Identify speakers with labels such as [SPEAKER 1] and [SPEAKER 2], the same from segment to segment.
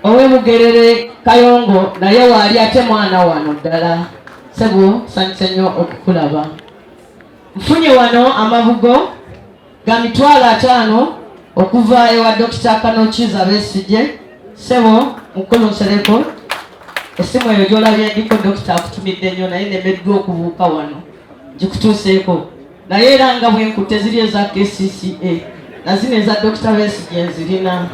[SPEAKER 1] Owe Bugerere Kayongo naye waali ate mwana wano ddala. Ssebo nsanyuse nnyo okukulaba. Nfunye wano amabugo ga 500,000 okuva ewa Dokita Kano Kiiza Besigye. Ssebo mukulu Nsereko, essimu eyo gy'olabye ndiko dokita akutumidde nnyo naye nemeddwa okubuuka wano ngikutuuseeko. Naye era nga bwe nkutte ziri eza KCCA na zino eza Dokita Besigye nzirina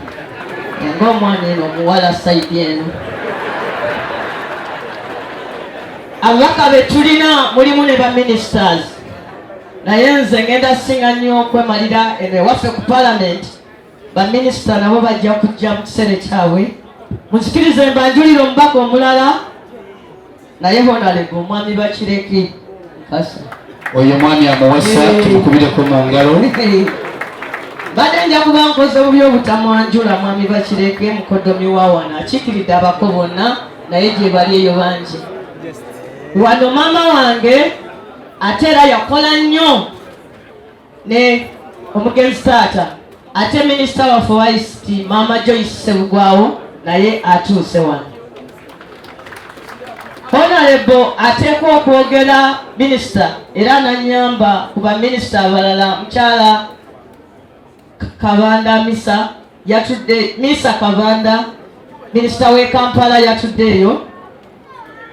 [SPEAKER 1] ng'omwana eno omuwala sayidi eno. Ababaka be tulina mulimu ne ba ministers, naye nze ngenda singa nnyo okwemalira eno ewaffe ku parliament. Ba minisita nabo bajja kujja mu kiseera kyabwe. Munzikirize mbanjulire omubaka omulala naye honalebo omwami Bakireke Mukasa.
[SPEAKER 2] Oyo mwami amuwasa, tumukubireko mu ngalo.
[SPEAKER 1] Mbadde nja kuba nkoze bubi obutamwanjula. Mwami Bakireke mukodomi wa wano, akiikiridde abako bonna, naye gye bali eyo bangi wano. Maama wange ate era yakola nnyo ne omugenzi taata, ate minisita waffe wa ICT Maama Joyce Ssebugwawo naye atuuse wano. Honorable ateekwa okwogera minisita era ananyamba ku baminisita abalala, mukyala Kabanda Misa yatudde, Misa Kabanda minisita w'e Kampala yatudde eyo,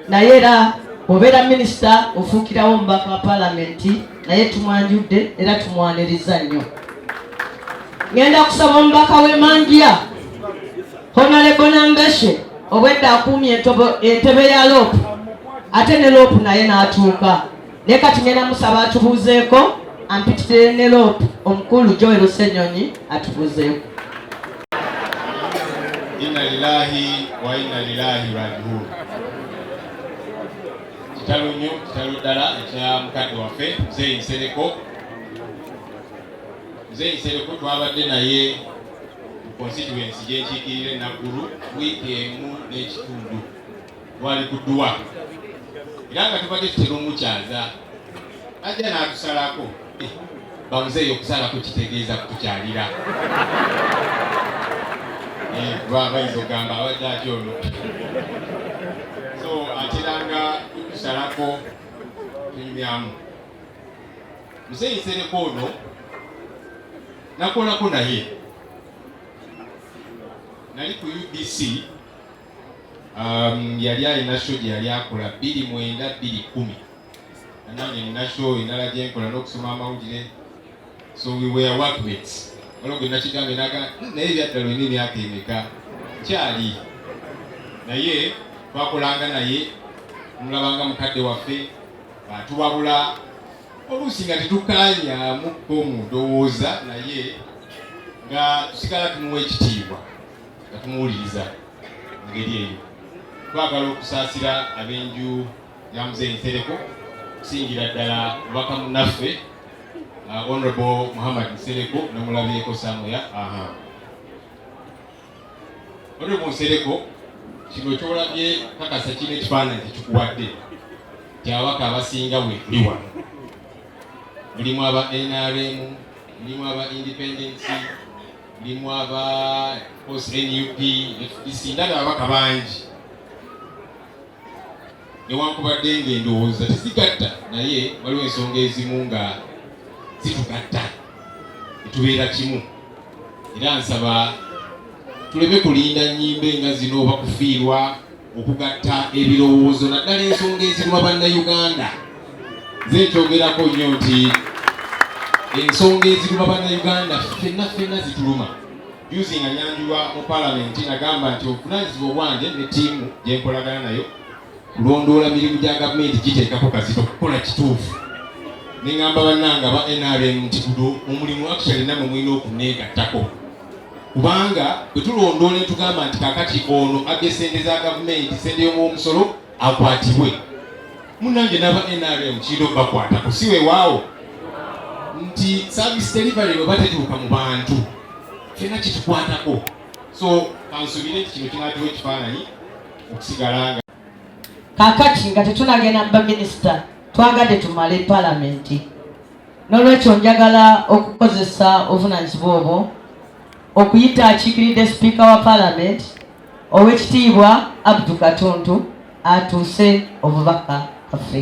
[SPEAKER 1] naye era obeera minisita ofuukirawo omubaka wa palamenti, naye tumwanjudde era tumwaniriza nnyo. Ngenda kusaba omubaka w'e Mangia Honorable Nambeshe, obwedda akuumye entebe ya LOP, ate ne LOP naye n'atuuka, naye kati ngenda musaba atubuuzeeko, ampitire ne LOP omukulu Joel Ssenyonyi atubuuzeeko.
[SPEAKER 3] Inna lillahi wa inna ilaihi rajiun. Kitalo nnyo, kitalo ddala ekya mukadde waffe Muzeeyi Nsereko. Muzeeyi Nsereko twabadde naye mu constituency gye nkiikirira e Naggulu wiiki emu n'ekitundu, twali ku dduwa era nga tubadde tutera omukyaza, ajja n'atusalako. Bamuzeeyi okusalako kitegeeza kutukyalira, kuba bayinza okugamba abadde atya ono. So ateranga kutusalako tunyumyamu. Muzeeyi Nsereko ono nakolako naye, nali ku UBC, yali alina show gye yali akola 2009 2010, nange nina show endala gye nkola n'okusoma amawulire, so we were workmates. Waliwo gwe nakigambye naga naye ebyaddala olina emyaka emeka kyali, naye twakolanga naye, mulabanga mukadde waffe atuwabula, oluusi nga tetukkaanyamukko mu ndowooza, naye nga tusigala tumuwa ekitiibwa nga tumuwuliriza. Mu ngeri eyo twagala okusaasira ab'enju ya Muzeeyi Nsereko, kusingira ddala mubaka munnaffe Honorable Muhammad Nsereko, namulabyeko somewhere. Aha, Honorable Nsereko, kino kyolabye kakasa kino ekifaananyi tekikuwadde kyabaka abasinga we tuli wano, mulimu aba NRM, mulimu aba Independence, mulimu aba NUP, FDC, ndaba ababaka bangi. Newankubadde ng'endowooza tezigatta, naye waliwo ensonga ezimu nga zitugatta etubeera kimu, era nsaba tuleme kulinda nnyimbe nga zino oba kufiirwa okugatta ebirowoozo, naddala ensonga eziruma Bannayuganda. Nze nkyogerako nnyo nti ensonga eziruma Bannayuganda ffenna ffenna zituluma. Juzi nga nyanjulwa mu palamenti nagamba nti obuvunaanyizibwa obwange ne ttiimu gye nkolagana nayo kulondoola mirimu gya gavumenti giteekako kazito kukola kituufu, ne ŋŋamba bannange aba NRM nti guno omulimu actually nammwe mulina okuneegattako, kubanga bwe tulondoola ne tugamba nti kakati ono abbye ssente za gavumenti, ssente y'omuwomusolo, akwatibwe, munnange n'aba NRM kirina okubakwatako. Si weewaawo nti service delivery bwe batetuuka mu bantu ffenna kitukwatako. So kansubire nti kino kinaatuwa ekifaananyi okusigala nga
[SPEAKER 1] Kaakati nga tetunagenda mu baminisita, twagadde tumale palamenti, n'olwekyo njagala okukozesa obuvunaanyizibwa obwo okuyita akiikiridde sipiika wa palamenti. Owekitiibwa Abdu Katuntu atuuse obubaka kaffe.